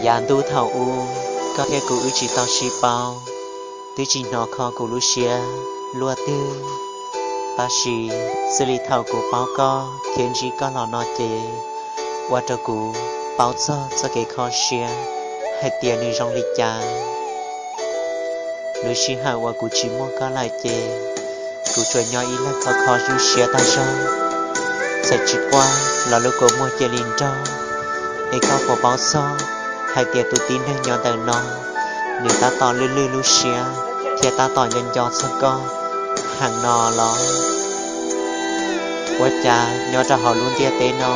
Yav ntuj thaum ub, koj thiab kuv wb tsis tau sib paub, twb tsis hnov kho kuv lub siab luaj twg. Tab sis xws li thaum kuv paub koj thiab ntsib koj los no ces, ua rau kuv paub txog txoj kev kho siab hais tias nws zoo li cas. Lub sij hawm uas kuv tsis muaj koj lawm ces, kuv tsuas nyob ib leeg kho kho lub siab tag zog. Txawm tsis quaj los lub kua muag cia li nrog, es koj puas paub txog hais tias tus tib neeg nyob ntawm no, nws tab tom lwj lwj lub siab thiab tab tom nco nco txog koj heev no los? Ua cas nyob rau hauv lub ntiaj teb no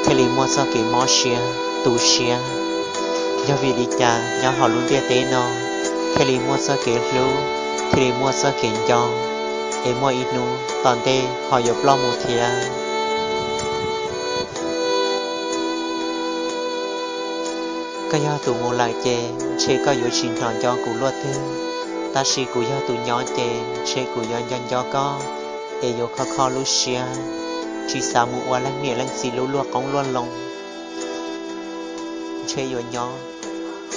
thiaj li muaj txoj kev mob siab, tu siab? Yog vim li cas nyob hauv lub ntiaj teb no thiaj li muaj txoj kev hlub, thiaj li muaj txoj kev nco, es muaj ib hnub tom ntej ho yuav ploj mus thiab? Koj yog tus mus lawm ces ntshe koj yuav tsis hnov nco kuv luaj twg, tab sis kuv yog tus nyob ces ntshe kuv yuav nco nco koj, es yuav kho kho lub siab, tsis xav mus ua leej niam leej txiv lub luaj qoob luaj loo. Ntshe yuav nyob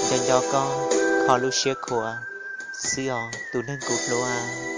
nco nco koj, kho lub siab khuav xwb os tus neeg kuv hlub.